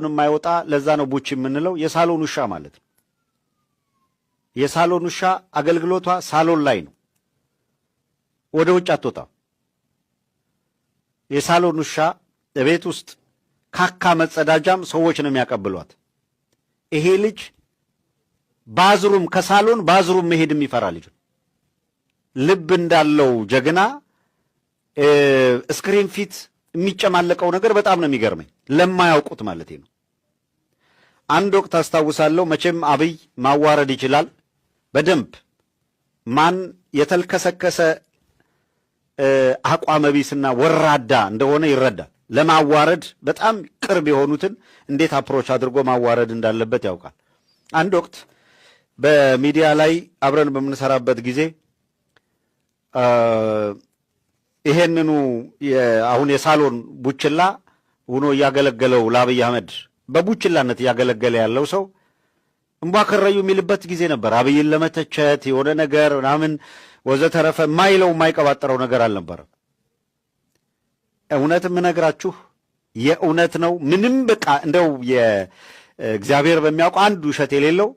የማይወጣ ለዛ ነው ቡች የምንለው፣ የሳሎን ውሻ ማለት ነው። የሳሎን ውሻ አገልግሎቷ ሳሎን ላይ ነው፣ ወደ ውጭ አትወጣም። የሳሎን ውሻ ቤት ውስጥ ካካ መጸዳጃም ሰዎች ነው የሚያቀብሏት። ይሄ ልጅ bathroom ከሳሎን bathroom መሄድ የሚፈራ ልጅ ነው። ልብ እንዳለው ጀግና screen ፊት የሚጨማለቀው ነገር በጣም ነው የሚገርመኝ፣ ለማያውቁት ማለት ነው። አንድ ወቅት አስታውሳለሁ። መቼም አብይ ማዋረድ ይችላል በደንብ፣ ማን የተልከሰከሰ አቋመ ቢስና ወራዳ እንደሆነ ይረዳል። ለማዋረድ በጣም ቅርብ የሆኑትን እንዴት approach አድርጎ ማዋረድ እንዳለበት ያውቃል። አንድ ወቅት በሚዲያ ላይ አብረን በምንሰራበት ጊዜ ይሄንኑ አሁን የሳሎን ቡችላ ሆኖ እያገለገለው ለአብይ አህመድ በቡችላነት እያገለገለ ያለው ሰው እምቧ ከረዩ የሚልበት ጊዜ ነበር። አብይን ለመተቸት የሆነ ነገር ምናምን ወዘተረፈ የማይለው የማይቀባጠረው ነገር አልነበረም። እውነት የምነግራችሁ የእውነት ነው። ምንም በቃ እንደው የእግዚአብሔር በሚያውቀው አንድ ውሸት የሌለው፣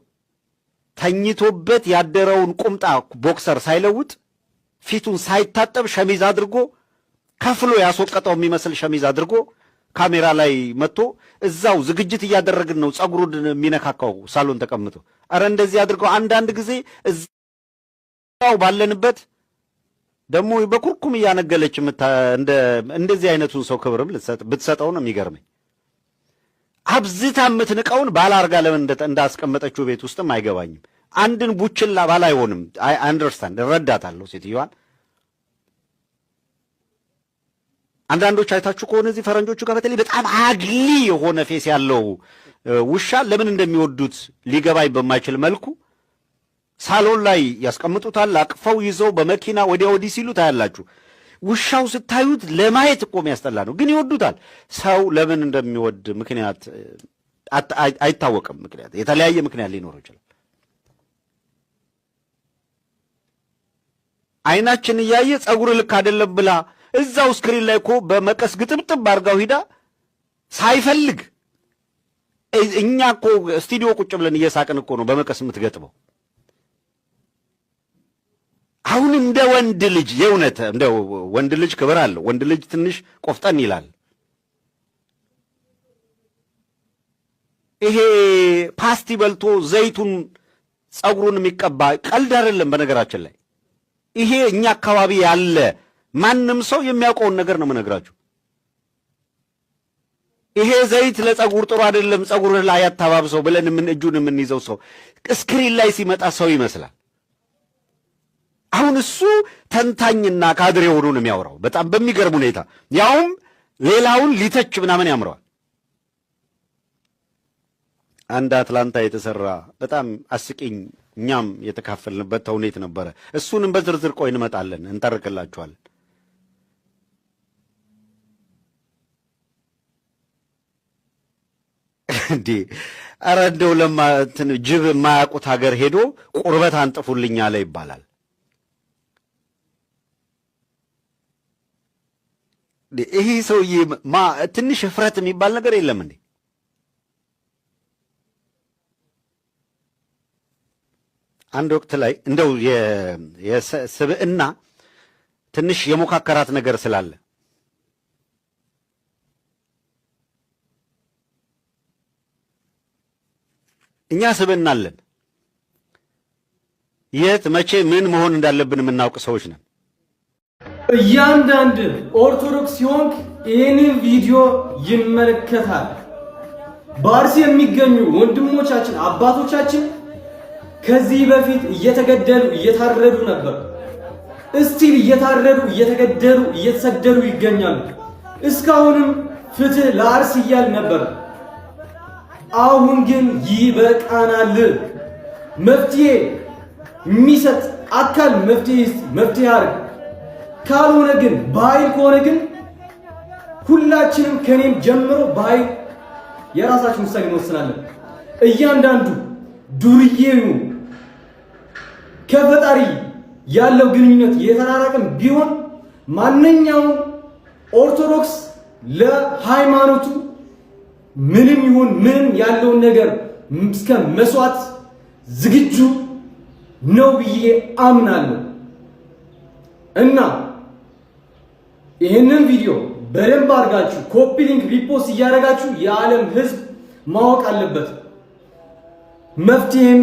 ተኝቶበት ያደረውን ቁምጣ boxer ሳይለውጥ፣ ፊቱን ሳይታጠብ፣ ሸሚዝ አድርጎ፣ ከፍሎ ያስወቀጠው የሚመስል ሸሚዝ አድርጎ ካሜራ ላይ መጥቶ እዛው ዝግጅት እያደረግን ነው ጸጉሩን የሚነካካው ሳሎን ተቀምጦ። ኧረ እንደዚህ አድርገው አንዳንድ ጊዜ እዛው ባለንበት ደግሞ በኩርኩም እያነገለች እንደዚህ አይነቱን ሰው ክብርም ብትሰጠው ነው የሚገርመኝ። አብዝታ የምትንቀውን ባል አርጋ ለምን እንዳስቀመጠችው ቤት ውስጥም አይገባኝም። አንድን ቡችላ ባል አይሆንም። I understand፣ እረዳታለሁ ሴትዮዋን። አንዳንዶች አይታችሁ ከሆነ እዚህ ፈረንጆቹ ጋር በተለይ በጣም ugly የሆነ face ያለው ውሻ ለምን እንደሚወዱት ሊገባኝ በማይችል መልኩ ሳሎን ላይ ያስቀምጡታል። አቅፈው ይዘው በመኪና ወዲያ ወዲህ ሲሉ ታያላችሁ። ውሻው ስታዩት ለማየት እኮ የሚያስጠላ ነው፣ ግን ይወዱታል። ሰው ለምን እንደሚወድ ምክንያት አይታወቅም። ምክንያት የተለያየ ምክንያት ሊኖረው ይችላል። አይናችን እያየ ጸጉር ልክ አይደለም ብላ እዛው screen ላይ እኮ በመቀስ ግጥምጥም አድርጋው ሂዳ ሳይፈልግ እኛ እኮ ስቱዲዮ ቁጭ ብለን እየሳቅን እኮ ነው በመቀስ የምትገጥመው። አሁን እንደ ወንድ ልጅ የእውነት እንደ ወንድ ልጅ ክብር አለው። ወንድ ልጅ ትንሽ ቆፍጠን ይላል። ይሄ ፓስቲ በልቶ ዘይቱን ጸጉሩን የሚቀባ ቀልድ አይደለም። በነገራችን ላይ ይሄ እኛ አካባቢ ያለ ማንም ሰው የሚያውቀውን ነገር ነው የምነግራችሁ። ይሄ ዘይት ለጸጉር ጥሩ አይደለም፣ ጸጉርህ ላይ አታባብሰው ብለን ምን እጁን የምንይዘው ሰው screen ላይ ሲመጣ ሰው ይመስላል። አሁን እሱ ተንታኝና ካድሬ ሆኖ ነው የሚያወራው በጣም በሚገርም ሁኔታ፣ ያውም ሌላውን ሊተች ምናምን ያምረዋል። አንድ አትላንታ የተሰራ በጣም አስቂኝ እኛም የተካፈልንበት ተውኔት ነበረ። እሱንም በዝርዝር ቆይ እንመጣለን፣ እንተርክላችኋለን። እንዴ ኧረ እንደው ለማ እንትን ጅብ የማያውቁት ሀገር ሄዶ ቁርበት አንጥፉልኝ አለ ይባላል። ይሄ ሰውዬ ማ ትንሽ እፍረት የሚባል ነገር የለም እንዴ? አንድ ወቅት ላይ እንደው የስብዕና ትንሽ የሞካከራት ነገር ስላለ እኛ ስብዕና አለን። የት መቼ ምን መሆን እንዳለብን የምናውቅ ሰዎች ነን። እያንዳንድ ኦርቶዶክስ ሲሆንክ ይህንን ቪዲዮ ይመለከታል። በአርሲ የሚገኙ ወንድሞቻችን አባቶቻችን ከዚህ በፊት እየተገደሉ እየታረዱ ነበር። እስቲል እየታረዱ እየተገደሉ እየተሰደዱ ይገኛሉ። እስካሁንም ፍትህ ለአርሲ እያል ነበር። አሁን ግን ይበቃናል። መፍትሄ የሚሰጥ አካል መፍትሄ ይስጥ፣ መፍትሄ አድርግ። ካልሆነ ግን በኃይል ከሆነ ግን ሁላችንም ከኔም ጀምሮ በኃይል የራሳችን ውሳኔ እንወስናለን። እያንዳንዱ ዱርዬው ከፈጣሪ ያለው ግንኙነት የተራራቀም ቢሆን ማንኛውም ኦርቶዶክስ ለሃይማኖቱ ምንም ይሁን ምንም ያለውን ነገር እስከ መስዋዕት ዝግጁ ነው ብዬ አምናለሁ። እና ይህንን ቪዲዮ በደንብ አድርጋችሁ copy link፣ repost እያደረጋችሁ የዓለም ሕዝብ ማወቅ አለበት። መፍትሄም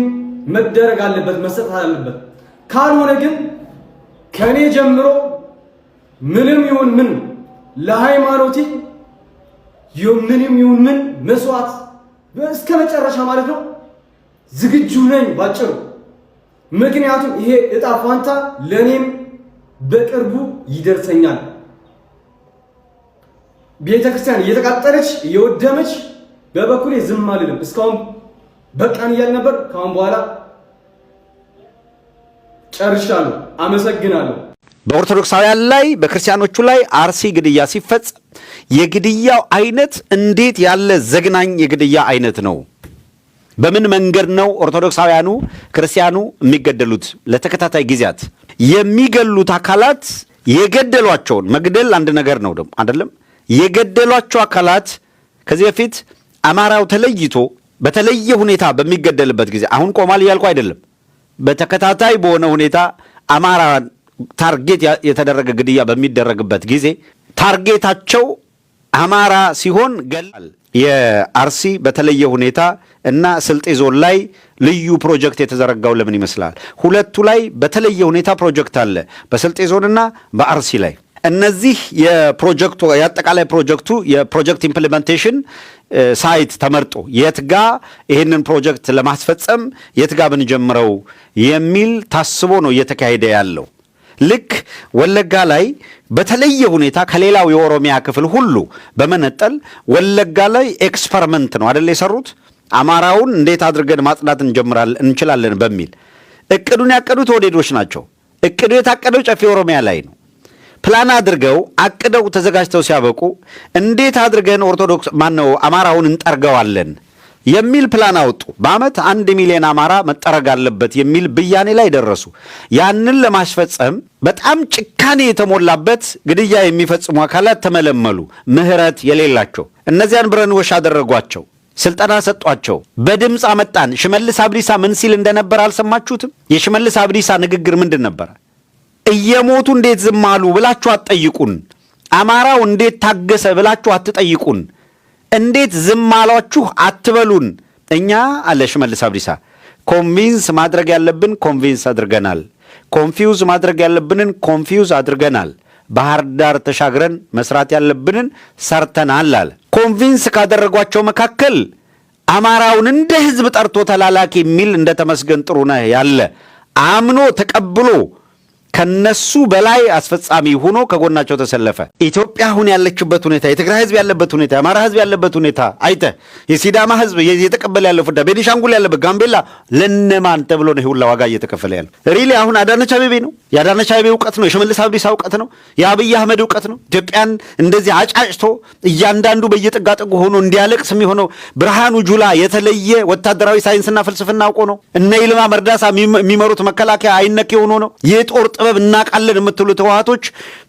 መደረግ አለበት፣ መሰጠት አለበት። ካልሆነ ግን ከኔ ጀምሮ ምንም ይሁን ምን ለሃይማኖቴ ምንም ይሁን ምን መስዋዕት እስከ መጨረሻ ማለት ነው ዝግጁ ነኝ ባጭሩ። ምክንያቱም ይሄ እጣ ፋንታ ለኔም በቅርቡ ይደርሰኛል። ቤተ ክርስቲያን እየተቃጠለች እየወደመች በበኩሌ ዝም አልልም። እስካሁን በቃን እያል ነበር። ከአሁን በኋላ ጨርሻለሁ። አመሰግናለሁ። በኦርቶዶክሳውያን ላይ፣ በክርስቲያኖቹ ላይ አርሲ ግድያ ሲፈጸም የግድያው አይነት እንዴት ያለ ዘግናኝ የግድያ አይነት ነው? በምን መንገድ ነው ኦርቶዶክሳውያኑ ክርስቲያኑ የሚገደሉት? ለተከታታይ ጊዜያት የሚገሉት አካላት የገደሏቸውን መግደል አንድ ነገር ነው ደግሞ አይደለም። የገደሏቸው አካላት ከዚህ በፊት አማራው ተለይቶ በተለየ ሁኔታ በሚገደልበት ጊዜ፣ አሁን ቆሟል እያልኩ አይደለም። በተከታታይ በሆነ ሁኔታ አማራ target የተደረገ ግድያ በሚደረግበት ጊዜ target ኣቸው አማራ ሲሆን ገላል። የአርሲ በተለየ ሁኔታ እና ስልጤ ዞን ላይ ልዩ ፕሮጀክት የተዘረጋው ለምን ይመስላል? ሁለቱ ላይ በተለየ ሁኔታ ፕሮጀክት አለ፣ በስልጤ ዞንና በአርሲ ላይ። እነዚህ የፕሮጀክቱ የአጠቃላይ ፕሮጀክቱ የ project implementation site ተመርጦ የት ጋ ይህንን ፕሮጀክት ለማስፈጸም የት ጋ ብንጀምረው የሚል ታስቦ ነው እየተካሄደ ያለው። ልክ ወለጋ ላይ በተለየ ሁኔታ ከሌላው የኦሮሚያ ክፍል ሁሉ በመነጠል ወለጋ ላይ experiment ነው አደል የሰሩት? አማራውን እንዴት አድርገን ማጽዳት እንጀምራለን እንችላለን በሚል እቅዱን ያቀዱት ኦህዴዶች ናቸው። እቅዱ የታቀደው ጨፌ ኦሮሚያ ላይ ነው። ፕላን አድርገው አቅደው ተዘጋጅተው ሲያበቁ እንዴት አድርገን ኦርቶዶክስ ማነው አማራውን እንጠርገዋለን የሚል ፕላን አወጡ። በዓመት 1 ሚሊዮን አማራ መጠረግ አለበት የሚል ብያኔ ላይ ደረሱ። ያንን ለማስፈጸም በጣም ጭካኔ የተሞላበት ግድያ የሚፈጽሙ አካላት ተመለመሉ። ምህረት የሌላቸው እነዚያን brainwash አደረጓቸው። ስልጠና ሰጧቸው። በድምፅ አመጣን። ሽመልስ አብዲሳ ምን ሲል እንደነበር አልሰማችሁትም? የሽመልስ አብዲሳ ንግግር ምንድን ነበረ? እየሞቱ እንዴት ዝም አሉ ብላችሁ አትጠይቁን። አማራው እንዴት ታገሰ ብላችሁ አትጠይቁን። እንዴት ዝም አሏችሁ አትበሉን። እኛ አለ ሽመልስ አብዲሳ convince ማድረግ ያለብን convince አድርገናል። Confuse ማድረግ ያለብንን confuse አድርገናል። ባህር ዳር ተሻግረን መስራት ያለብንን ሰርተናል አለ። Convince ካደረጓቸው መካከል አማራውን እንደ ህዝብ ጠርቶ ተላላኪ የሚል እንደ ተመስገን ጥሩነህ ያለ አምኖ ተቀብሎ ከነሱ በላይ አስፈጻሚ ሆኖ ከጎናቸው ተሰለፈ። ኢትዮጵያ አሁን ያለችበት ሁኔታ፣ የትግራይ ህዝብ ያለበት ሁኔታ፣ የአማራ ህዝብ ያለበት ሁኔታ አይተ፣ የሲዳማ ህዝብ እየተቀበለ ያለው ፍዳ፣ ቤኒሻንጉል ያለበት፣ ጋምቤላ፣ ለነማን ተብሎ ነው ሁላ ዋጋ እየተከፈለ ያለው? Really አሁን አዳነች አቤቤ ነው፣ የአዳነች አቤቤ እውቀት ነው፣ የሽመልስ አብዲሳ እውቀት ነው፣ የአብይ አህመድ እውቀት ነው። ኢትዮጵያን እንደዚህ አጫጭቶ እያንዳንዱ በየጥጋጥጉ ሆኖ እንዲያለቅስ የሚሆነው ብርሃኑ ጁላ የተለየ ወታደራዊ ሳይንስና ፍልስፍና አውቆ ነው። እነ ይልማ መርዳሳ የሚመሩት መከላከያ አይነኬ ሆኖ ነው። የጦር ጥበብ እናውቃለን የምትሉት ህወሓቶች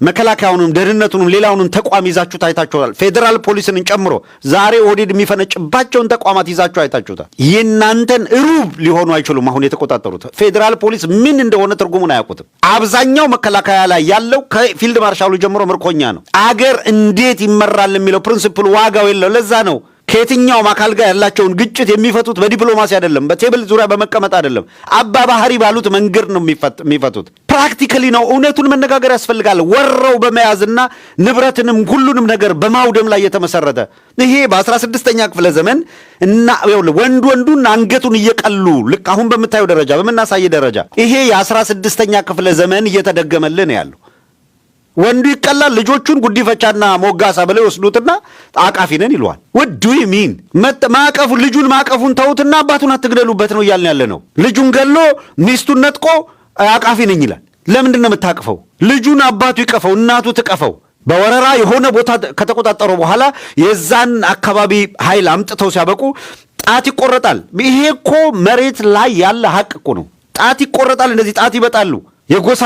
መከላከያውንም ደህንነቱንም ሌላውንም ተቋም ይዛችሁ ታይታችኋል። ፌዴራል ፖሊስን ጨምሮ ዛሬ ኦህዴድ የሚፈነጭባቸውን ተቋማት ይዛችሁ አይታችሁታል። የእናንተን ሩብ ሊሆኑ አይችሉም። አሁን የተቆጣጠሩት ፌዴራል ፖሊስ ምን እንደሆነ ትርጉሙን አያውቁትም። አብዛኛው መከላከያ ላይ ያለው ከፊልድ ማርሻሉ ጀምሮ ምርኮኛ ነው። አገር እንዴት ይመራል የሚለው principle ዋጋው የለው። ለዛ ነው ከየትኛውም አካል ጋር ያላቸውን ግጭት የሚፈቱት በዲፕሎማሲ አይደለም፣ በ table ዙሪያ በመቀመጥ አይደለም። አባ ባህሪ ባሉት መንገድ ነው የሚፈቱት። Practically ነው። እውነቱን መነጋገር ያስፈልጋል። ወረው በመያዝና ንብረትንም ሁሉንም ነገር በማውደም ላይ የተመሰረተ ይሄ በ16ኛ ክፍለ ዘመን እና ወንድ ወንዱን አንገቱን እየቀሉ ልክ አሁን በምታየው ደረጃ፣ በምናሳይ ደረጃ ይሄ የ16ኛ ክፍለ ዘመን እየተደገመልን ያለው ወንዱ ይቀላል። ልጆቹን ጉዲፈቻና ሞጋሳ ብለው ይወስዱትና አቃፊ ነን ይለዋል። What do you mean? ማቀፉ ልጁን ማቀፉን ተዉትና አባቱን አትግደሉበት ነው እያልን ያለ ነው። ልጁን ገሎ ሚስቱን ነጥቆ አቃፊ ነኝ ይላል። ለምንድን ነው የምታቅፈው? ልጁን አባቱ ይቀፈው፣ እናቱ ትቀፈው። በወረራ የሆነ ቦታ ከተቆጣጠሩ በኋላ የዛን አካባቢ ኃይል አምጥተው ሲያበቁ ጣት ይቆረጣል። ይሄ እኮ መሬት ላይ ያለ ሀቅ እኮ ነው። ጣት ይቆረጣል። እንደዚህ ጣት ይበጣሉ። የጎሳ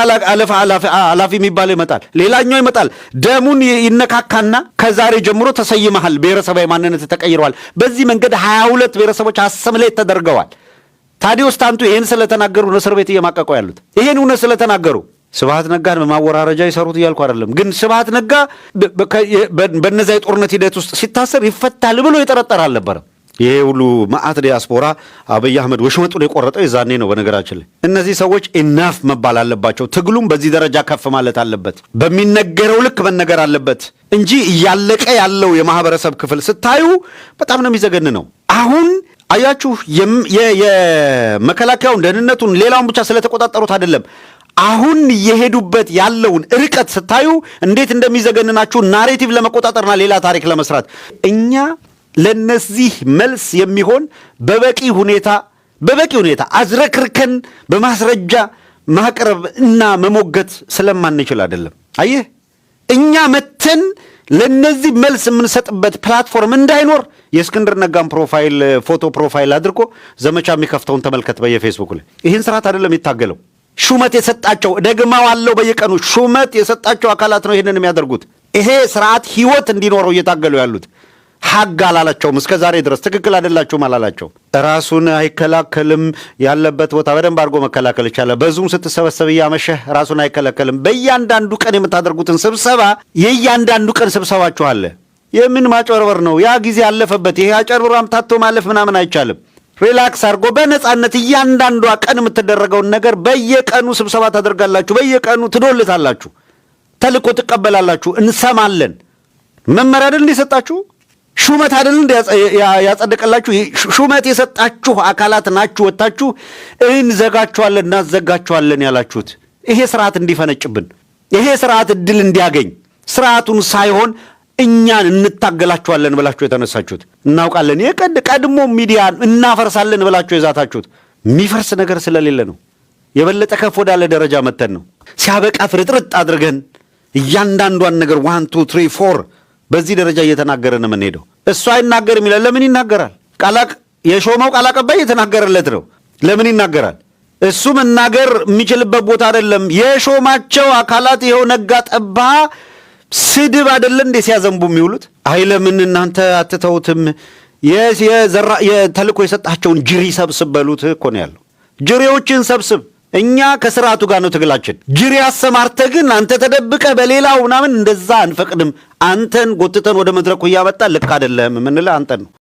ኃላፊ የሚባለው ይመጣል፣ ሌላኛው ይመጣል። ደሙን ይነካካና ከዛሬ ጀምሮ ተሰይመሃል፣ ብሔረሰባዊ ማንነት ተቀይረዋል። በዚህ መንገድ 22 ብሔረሰቦች assimilate ተደርገዋል። ታዲዮስ ታንቱ ይህን ስለተናገሩ ነው እስር ቤት እየማቀቀው ያሉት። ይህን እውነት ስለተናገሩ ስብሐት ነጋን በማወራረጃ ይሰሩት እያልኩ አይደለም። ግን ስብሐት ነጋ በነዛ የጦርነት ሂደት ውስጥ ሲታሰር ይፈታል ብሎ የጠረጠረ አልነበረም። ይሄ ሁሉ መዓት ዲያስፖራ አብይ አህመድ ወሽመጡን የቆረጠው የዛኔ ነው። በነገራችን ላይ እነዚህ ሰዎች enough መባል አለባቸው። ትግሉም በዚህ ደረጃ ከፍ ማለት አለበት። በሚነገረው ልክ መነገር አለበት እንጂ እያለቀ ያለው የማህበረሰብ ክፍል ስታዩ በጣም ነው የሚዘገን ነው። አሁን አያችሁ፣ የመከላከያውን ደህንነቱን፣ ሌላውን ብቻ ስለተቆጣጠሩት አይደለም። አሁን እየሄዱበት ያለውን ርቀት ስታዩ እንዴት እንደሚዘገንናችሁ narrative ለመቆጣጠርና ሌላ ታሪክ ለመስራት እኛ ለነዚህ መልስ የሚሆን በበቂ ሁኔታ አዝረክርከን በማስረጃ ማቅረብ እና መሞገት ስለማንችል አይደለም። አየህ፣ እኛ መተን ለነዚህ መልስ የምንሰጥበት platform እንዳይኖር የእስክንድር ነጋን profile ፎቶ profile አድርጎ ዘመቻ የሚከፍተውን ተመልከት በየፌስቡክ ላይ። ይህን ስርዓት አይደለም የታገለው። ሹመት የሰጣቸው፣ ደግመዋለሁ፣ በየቀኑ ሹመት የሰጣቸው አካላት ነው ይህንን የሚያደርጉት። ይሄ ስርዓት ህይወት እንዲኖረው እየታገሉ ያሉት ሀግ አላላቸውም። እስከ ዛሬ ድረስ ትክክል አይደላችሁም አላላቸው። ራሱን አይከላከልም። ያለበት ቦታ በደንብ አድርጎ መከላከል ይቻላል። በ Zoom ስትሰበሰብ እያመሸህ ራሱን አይከላከልም። በእያንዳንዱ ቀን የምታደርጉትን ስብሰባ፣ የእያንዳንዱ ቀን ስብሰባችሁ አለ። የምን ማጭበርበር ነው? ያ ጊዜ ያለፈበት። ይሄ አጭበርብሮ አምታቶ ማለፍ ምናምን አይቻልም። Relax አድርጎ በነፃነት እያንዳንዷ ቀን የምትደረገውን ነገር በየቀኑ ስብሰባ ታደርጋላችሁ፣ በየቀኑ ትዶልታላችሁ፣ ተልእኮ ትቀበላላችሁ፣ እንሰማለን። መመሪያ አይደል እንደ የሰጣችሁ? ሹመት አይደል እንደ ያጸደቀላችሁ? ሹመት የሰጣችሁ አካላት ናችሁ። ወጥታችሁ እንዘጋችኋለን፣ እናዘጋችኋለን ያላችሁት ይሄ ስርዓት እንዲፈነጭብን፣ ይሄ ስርዓት እድል እንዲያገኝ፣ ስርዓቱን ሳይሆን እኛን እንታገላችኋለን ብላችሁ የተነሳችሁት እናውቃለን። ቀድሞ ሚዲያ እናፈርሳለን ብላችሁ የዛታችሁት የሚፈርስ ነገር ስለሌለ ነው። የበለጠ ከፍ ወዳለ ደረጃ መተን ነው። ሲያበቃ ፍርጥርጥ አድርገን እያንዳንዷን ነገር 1, 2, 3, 4 በዚህ ደረጃ እየተናገረን የምንሄደው። እሱ አይናገርም ይላል። ለምን ይናገራል? የሾመው ቃል አቀባይ እየተናገረለት ነው። ለምን ይናገራል? እሱ መናገር የሚችልበት ቦታ አይደለም። የሾማቸው አካላት ይኸው ነጋ ጠባ ስድብ አይደለ እንዴ ሲያዘንቡ የሚውሉት? አይ ለምን እናንተ አትተውትም? የተልእኮ የሰጣቸውን ጅሪ ሰብስብ በሉት እኮ ነው ያለው። ጅሪዎችን ሰብስብ። እኛ ከስርዓቱ ጋር ነው ትግላችን። ጅሪ አሰማርተህ ግን አንተ ተደብቀህ በሌላው ምናምን እንደዛ አንፈቅድም። አንተን ጎትተን ወደ መድረኩ እያመጣ ልክ አይደለም የምንልህ አንተን ነው።